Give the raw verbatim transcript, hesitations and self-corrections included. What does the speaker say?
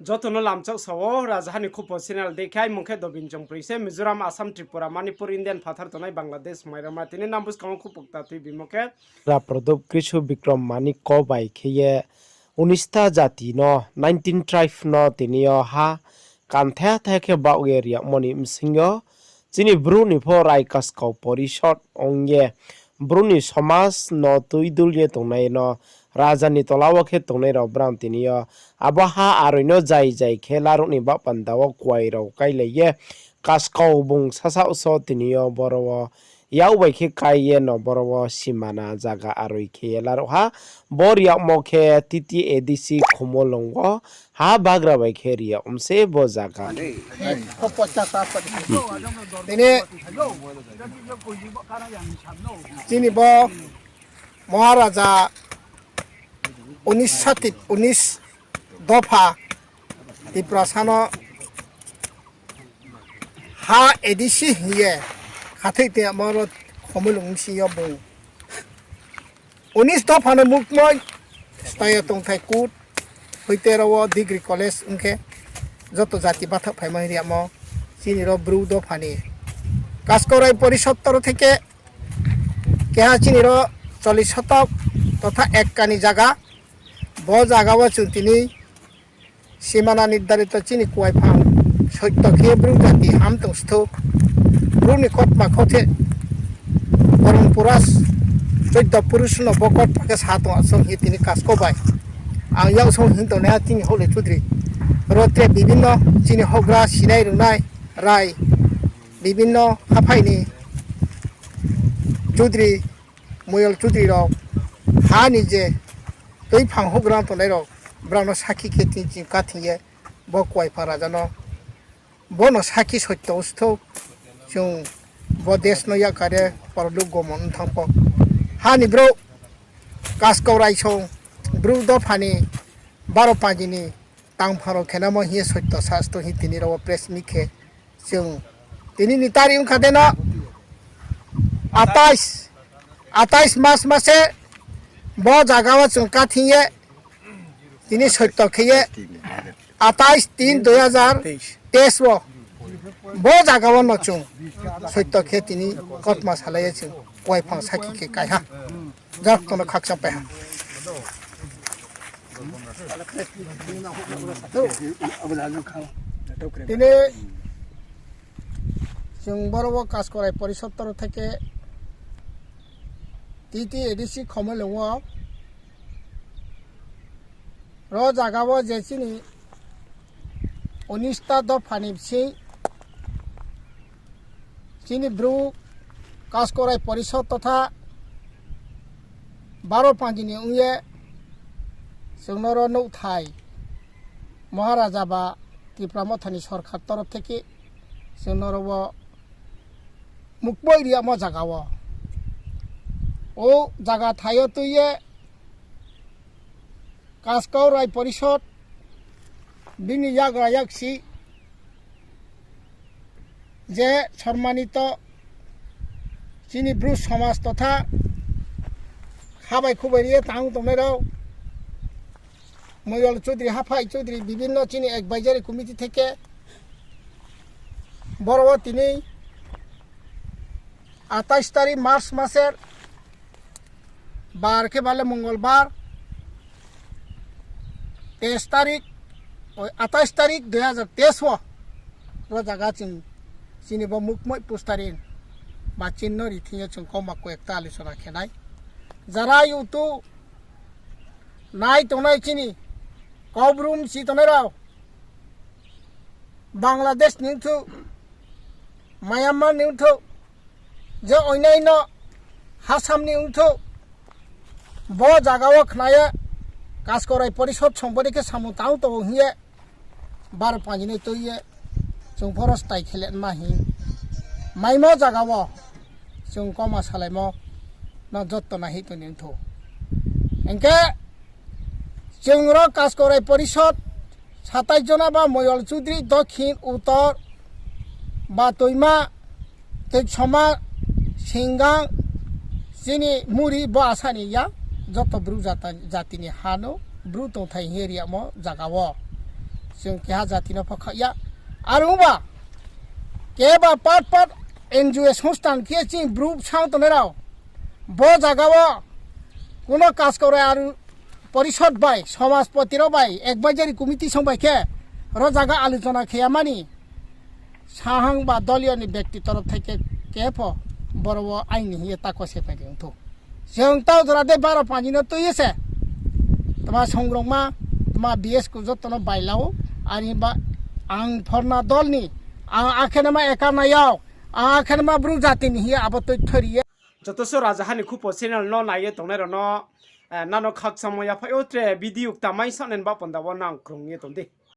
Joto no lamchak sa ou, Rajaha ni Khupo channel dei khe, aimung khe Dobin Chongproi se, Mizoram, Assam, Tripura, Manipur, Indian phathar tongnai Bangladesh, Mairama, tini nang buskang wo khupo kta tuibimo khe, Raprodop Krisu Bikrom Manik ko bai khe ye unista jati no, nineteen tribe no tini yo ha kantha tha khe baoh ye riyagmo ni bsing yo, chini Bru ni pho Rai Kaskau Porishod ong ye, Bru ni somaj no tuidul ye tongnai no, raja ni tola wo khe tongnai rao brang tini yo, abo ha aroi no jai jai khe laruh ni baoh panda wo kuai rao kailai ye, Kaskau bung sasaoh so tini yo boro wo yak bai khe kai ye no boro wo simana zaga aroi khe ye laruh ha. Bo riyagmo khe T T A D C Khumulwng wo ha bagra bai khe riyag mse bo zaga. Tini, chini bo Maharaja unis sati, unis dopha Tiprasa no ha A D C hing ye khathoi tongmo ro Khumulwng bsing yo bung unis dopha no mukmoi, staya tongthai kut, hoite ro wo degree college ong khe, joto jati bathaoh phaimo hing riyagmo, chini ro Bru dopha ni Kaskau Rai Porishod toro theke, keha chini ro chollish shotok totha ekka ni zaga, bo zaga wo chung tini simana nirdharito chini kuai phang soito khe Bru jati ham tong sthu. Bru ni kotma khothe Borom Pura choddo purush no bo kotma khe sa tong asong hi tini Kaskau bai. Ang yak song hing tongnaiha chini Houhloi Chudri. Ro tre bibhinno chini houhgra sinai rungnai rai bibhinno haphai ni Chudri, Moyol Chudri rao ha ni je tuiphang houhgra tongnai rao brao no sakhi khe tini ching kathing ye bo kuai phang raja no bo no sakhi soito sthu chung bo desh no yakare porlok gomon ong thang pho. Ha ni brouh Kaskau Raisong Bru dopha ni baro panji ni tangphang rao khenamo hing ye soito sa sthu hing tini ro wo press meet khe chung tini ni tarik ong kha de no atais, atais mas ma se bo zaga wo chung kathing ye tini soito khe ye atais tin dui hazar teis wo bo zaga wo no chung soito khe tini kotma salai ye chung kuai phang sakhi khe kai ha. Joto no khakchangpai ha. Tini chung boro wo Kaskau Rai Porishod toro theke T T A D C Khumulwng wo ro zaga wo je chini unis ta dopha ni bsing chini Bru Kaskau Rai Porishod totha baro panji ni ong ye chung no ro nouhthai Maharaja ba Tipra Motha ni sorkar torof theke chung no ro wo mukmoi riyagmo zaga wo. O zaga thai yo tui ye Kaskau Rai Porishod bini yagra yaksi je sormanito chini Bru somaj totha khabai khubai ri ye tang tongnai rao, Moyol Chudri, Haphai Chudri, bibhinno chini advisory committee theke boro wo tini atais tarik March maser bar khe bale Mongolbar, teis tarik, oi, atais tarik dui hazar teis wo, ro zaga ching chini bo mukmoi postarin ba chini no ri thing yo chung kauma koyekta alochona khe nai. Jara YouTube nai tongnai chini Kaubru msi tongnai rao, Bangladesh ni ongthou, Myanmar ni ongthou, je oinai no Assam ni ongthou, bo zaga wo khna ye Kaskau Rai Porishod song bodei khe samung tang tong hing ye baro panji ni tui ye chung phoro stai khe le ma hing maimo zaga wo chung kauma salaimo no joto nai hih tong ni ongthou. Hing khe chung ro Kaskau Rai Porishod satais jona ba Moyol Chudri, Dokhin, Uttor, ba Toima, Toisoma, Singang, chini Muri bo asa ni ya, joto Bru jata-, jati ni ha no Bru tongthai hing ye riyagmo zaga wo Chwng keha jati no pho khaoh ya. Are ong ba, keba pat pat N G O songsthan khe chini bru bsang tongnai rao, bo zaga o kuno kaskau rai aru porisod bai, somaspoti rao bai, advisory committee song bai khe, ro zaga alochona khe ya mani, sahang ba doliyo ni bekti torof thai khe, kepho boro wo aini hing ye tako se phai ri ong thou. Chwng tau jora de baro panji no tui ye se. Tma songrongma, tma B S ku joto no bailao, are ba ang phorna dol ni, ang akhe nama eka nai yag, ang akhe nama bru jati ni hing ye abo tui thori ye. Joto se Rajaha ni Khupo channel no nai ye tongnai rao no, eh, nano khakchangmo yaphaih ou tre video kta mai sa nai ba panda wo nang krung ye tong di.